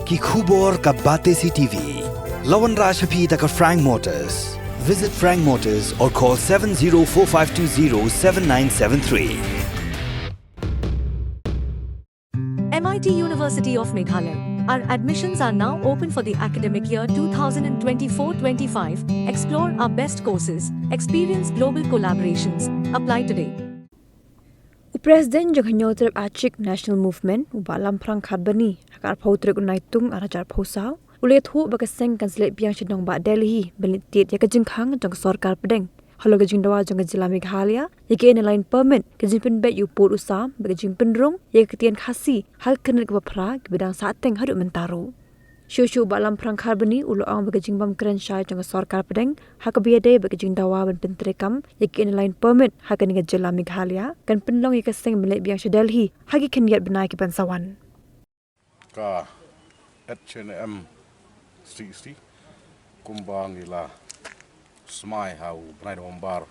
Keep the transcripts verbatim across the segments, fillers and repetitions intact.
Ki khubor ka Batesi T V. La wanrah sha phi da ka Frank Motors. Visit Frank Motors or call seven zero four five two zero seven nine seven three. M I T University of Meghalaya. Our admissions are now open for the academic year two thousand twenty-four twenty-five. Explore our best courses, experience global collaborations. Apply today. U President jong ka Hynñiewtrep Achik National Movement, u Bah Lamphrang Kharbani, ha ka arphew tarik u Naitung arhajar arphew saw, u la ïathuh ba ka seng kan sa leit biang sha nongbah Delhi ban leit tied ïa ka jingkhang jong ka sorkar pdeng halor ka jingdawa jong ka jylla Meghalaya ïa ka Inner Line Permit, ka jingpynbeit ïa u pud u sam bad ka jingpynrung ïa ka ktien Khasi ha ki khyndit kiba phra kiba dang sahteng haduh mynta ruh. Shuh shuh u Bah Lamphrang Kharbani u la ong ba ka jingbym kren shai jong ka sorkar pdeng ha kaba ïadei bad ka jingdawa ban pyntreikam ïa ka Inner Line Permit ha kane ka jylla Meghalaya kan pynlong ïa ka seng ban leit biang sha Delhi ha ki khyndiat bnai ki ban sa wan. Ka H N M C C, kumba ngi la smai ha u bnai November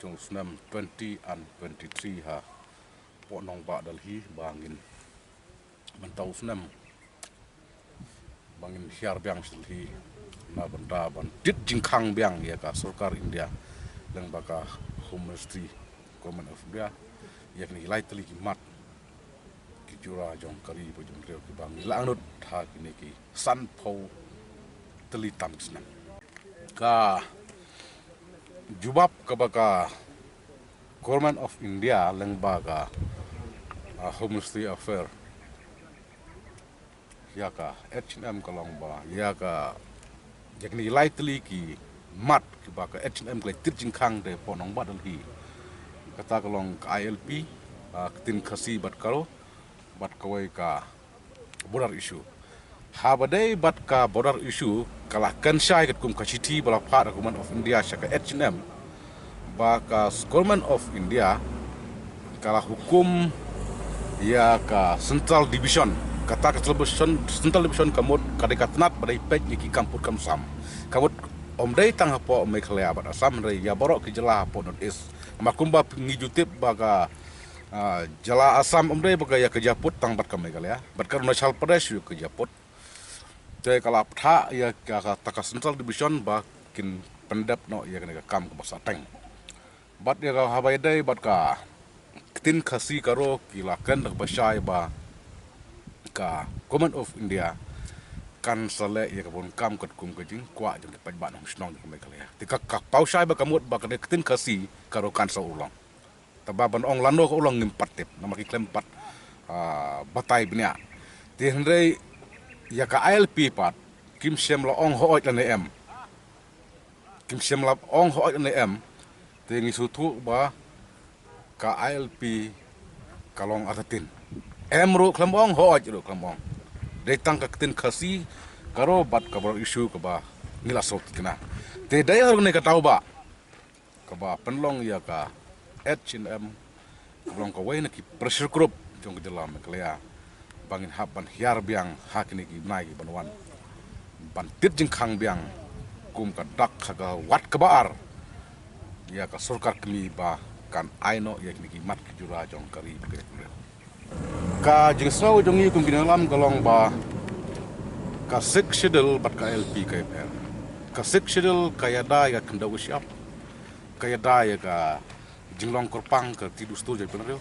jong u snem twenty and twenty-three hapoh nongbah Delhi, ba ngin, mynta u snem, ba ngin hiar biang sha Delhi na bynta ban tied jingkhang biang ïa ka sorkar India lyngba ka Home Ministry, Government of India, ïa kine ki lai tylli ki mat ki jura jong ka ri bad jong ka briew kiba ngi la angnud ha kine ki sanphew tylli tam ki snem. Ka jubab kaba ka Government of India lyngba ka, ah, Home Ministry Affair ïa ka H N M ka long ba ïa ka, ïa kine ki lai tylli ki mat kiba ka H N M ka la tied jingkhang te hapoh nongbah Delhi, kata ka long ka I L P, ah, ka ktien Khasi bad Garo, bad kawei ka border issue. Haba dei bad ka border issue, ka la kren shai katkum ka shithi ba la phah da ka Government of India sha ka H N M, ba ka Government of India ka la hukum ïa ka Central Division. Kata ka Central Division, Central Division ka mut ka dei ka tnat ba dei peit ïa ki kam put kam sam. Ka mut ym dei tang hapoh Meghalaya bad Assam, hynrei ïa baroh ki jylla hapoh North East. Namar kumba ngi ju tip ba ka, ah, jylla Assam ym dei ba ka ïa ka jia put tang bad ka Meghalaya, bad ka Arunachal Pradesh ïa ka jia put. Te ka la phah ïa ka, ka, kata ka Central Division ba kin pyndep noh ïa kane ka kam kaba sahteng. Bad ïa ka haba ïadei bad ka ktien Khasi Garo ki la kren da kaba shai ba ka Government of India kan sa leh ïa ka bun kam katkum ka jingkwah jong ki paidbah nongshong shnong jong ka Meghalaya. Te ka, ka paw shai ba ka mut ba ka ktien Khasi Garo kan sa urlong. Te ba ban ong lano ka urlong ngim pat tip, namar ki khlem pat, ah, batai bniah. Te hynrei ïa ka I L P pat kim shym la ong hooid lane em. Kim shym la ong hooid lane em. Te ngi sngewthuh ba ka I L P ka long artatien. Em ruh khlem ong, hooid ruh khlem ong. Dei tang ka ktien Khasi Garo bad ka border issue kaba ngi la sngewthuh kane. Te dei halor kane ka daw ba kaba pynlong ïa ka H N M, kaba long kawei na ki pressure group jong ka jylla Meghalaya, ba ngin hap ban hiar biang ha kine ki bnai ki ban wan, ban tied jingkhang biang kum ka dak ha ka wat kaba ar ïa ka sorkar kmie ba kan ai noh ïa kine ki mat ki jura jong ka ri bad ka jaitbynriew. Ka jingsngew jong ngi kum ki nongïalam ka long ba ka Sixth Schedule bad ka I L P ka ïapher. Ka Sixth Schedule ka ïada ïa ka khyndew ka shyiap, ka ïada ïa ka jinglong kyrpang ka ri dustur jaitbynriew.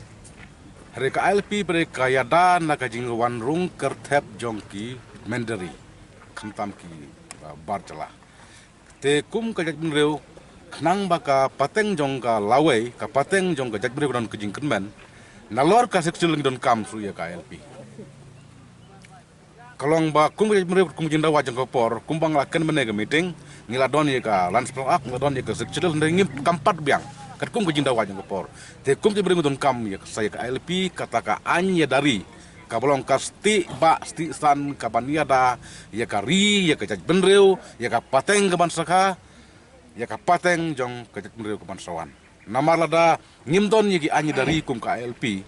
Hynrei ka I L P pat ka ïada na ka jingwan rung kyrthep jong ki mynder ri, khamtam ki, uh, bar jylla. Te kum ka jaitbynriew, khnang ba ka pateng jong ka lawei, ka pateng jong ka jaitbynriew ka don ka jingkyrmen, nalor ka Sixth Schedule ngi donkam shuh ïa ka I L P. Ka long ba kum ka jaitbynriew, kum ka jingdawa jong ka por, kumba nga la kren mynne ka meeting, ngi la don ïa ka Land Reform Act, ngi la don ïa ka Sixth Schedule, hynrei ngim kam pat biang katkum ka jingdawa jong ka por. Te kum ka jaitbynriew ngi donkam ïa ka, sa ïa ka I L P, kata ka aiñ ïada ri, kaba long ka stieh bah stieh san kaban ïada ïa ka ri, ïa ka jaitbynriew, ïa ka pateng kaban sa kha, ïa ka pateng jong ka jaitbynriew kaban sa wan. Namar lada ngim don ïa ki aiñ ïada ri kum ka I L P,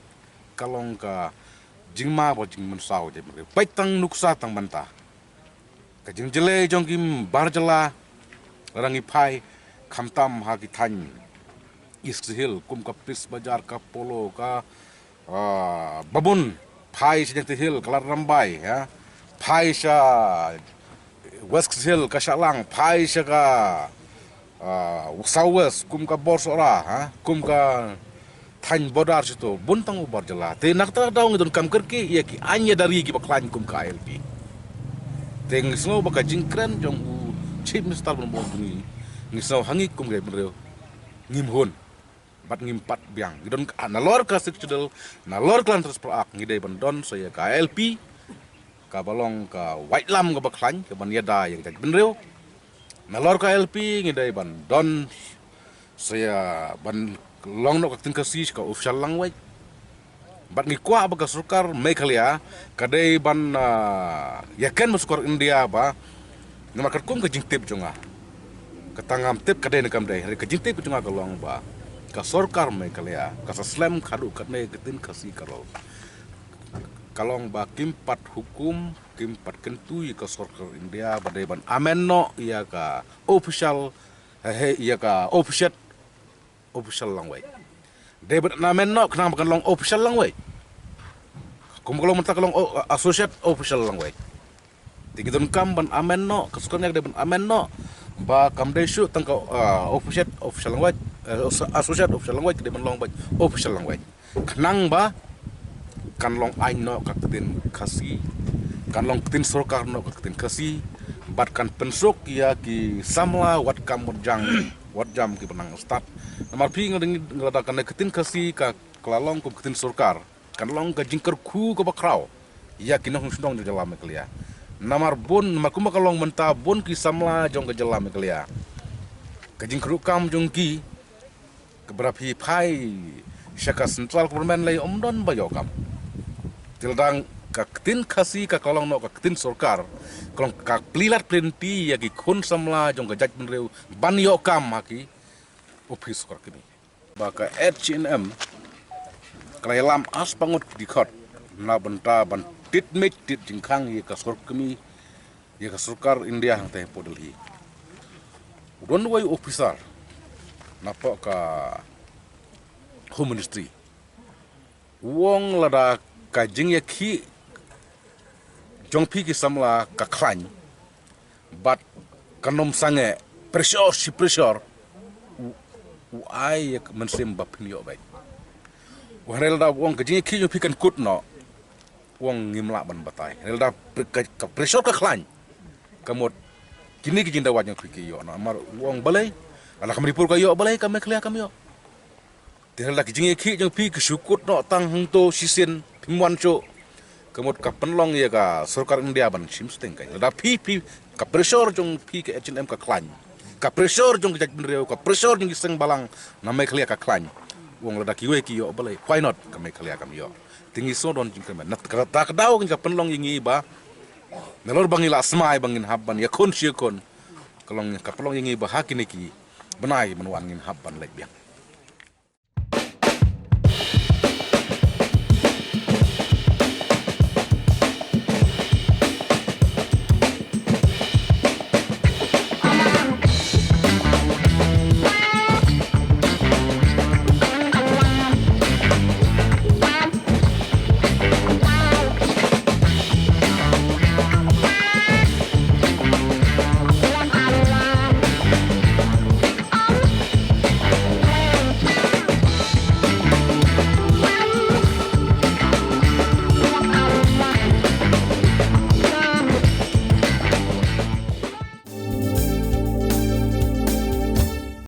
ka long ka jingma bad jingmynsaw jaitbynriew. Peit tang nuksa tang mynta. Ka jingjyllei jong ki bar jylla, lada ngi phai, khamtam ha ki thaiñ East Khasi Hills, kum ka Peace Bazar, ka Polo, ka, ah, Babun, phai sha Jaintia Hills, ka Lad Rymbai, ïa. phai sha West Khasi Hills, ka Shillong, phai sha ka, ah, South West, kum ka bor Sohra, ha, kum ka thaiñ border sha to, bun tang u bor jylla. Te na kata ka daw ngi donkam kyrkieh ïa ki aiñ ïa da ri kiba khlaiñ kum ka I L P. Te ngi sngew ba ka jingkren jong u Chief Minister ban bor jong ngi, ngi sngew ha ngi kum ka jaitbynriew ngim hun bad ngim pat biang. Ngi don, ah, nalor ka Sixth Schedule, nalor ka Land Transfer Act, ngi dei ban don sa ïa ka I L P, kaba long ka waitlam kaba khlaiñ, kaban ïada ïa ka jaitbynriew. Nalor ka I L P ngi dei ban don sa ïa, ban long noh ka ktien Khasi ka official language. Bad ngi kwah ba ka sorkar Meghalaya ka dei ban, ah, ïaken bad sorkar India ba, namar katkum ka jingtip jong nga, kata ngam tip ka dei ne kam dei, hynrei ka jingtip jong nga ka long ba ka sorkar Meghalaya ka sa slem haduh katne ka ktien Khasi ka rol. Ka long ba kim pat hukum, kim pat kyntu ïa ka sorkar India ba dei ban amend noh ïa ka official, eh, ïa ka official, official language. Dei ban amend noh khnang ba kan long official language. Kum ka long mynta ka long o-, associate official language. Te ngi donkam ban amend noh, ka sorkar India ka dei ban amend noh ba kam dei shuh tang ka, ah, official, official language, eh, associate official language, ka dei ban long beit official language. Khnang ba kan long aiñ noh ka ktien Khasi, kan long ktien sorkar noh ka ktien Khasi, bad kan pynsuk ïa ki samla wat kam wat jam, wat jam kiba nang stad. Namar phi nga dang, lada kane ka ktien Khasi ka, ka la long kum ka ktien sorkar, kan long ka jingkyrkhu kaba khraw ïa ki nongshong shnong jong ka jylla Meghalaya. Namar bun, namar kumba ka long mynta, bun ki samla jong ka jylla Meghalaya, ka jingkyrkhu kam jong ki, kaba phi phai sha ka central government lei ym don ba ïoh kam. Te lada ka ktien Khasi ka, ka long noh ka ktien sorkar, ka long ka plie lad plie lynti ïa ki khun samla jong ka jaitbynriew ban ïoh kam ha ki ophis sorkar kmie. Ba ka H N M ka la ïalam ar spah ngut ki dkhot na bynta ban tied miej tied jingkhang ïa ka sorkar kmie, ïa ka sorkar India hangtei hapoh Delhi. U don uwei u officer napoh ka Home Ministry, u ong lada ka jingïakhih jong phi ki samla ka khlaiñ bad kan ym sangeh, pressure shi pressure, u, u ai ïa ka mynsiem ba phin ïoh beit. U, hynrei lada u ong ka jingïakhih jong phi kan kut noh, u ong ngim lah ban batai. Hynrei lada pre-, ka, ka pressure ka khlaiñ, ka mut kine ki jingdawa jong phi ki ïoh noh. Namar u ong balei, lada ka Manipur ka ïoh, balei ka Meghalaya kam ïoh? Te lada ki jingïakhih jong phi ki shu kut noh tang hangto shisien, phim wan shuh, ka mut ka pynlong ïa ka sorkar India ban shim sting. Ka lada phi, phi, ka pressure jong phi ka H N M ka khlaiñ, ka pressure jong ka jaitbynriew, ka pressure jong ki seng balang na Meghalaya ka khlaiñ, u ong lada kiwei ki ïoh, balei, why not ka Meghalaya kam ïoh? Te ngi sngew don jingkyrmen. Na kata ka daw ka pynlong ïa ngi ba nalor ba ngi la smai ba ngin hap ban ïakhun shi ïakhun, ka long, ka pynlong ïa ngi ba ha kine ki bnai ban wan ngin hap ban leit biang.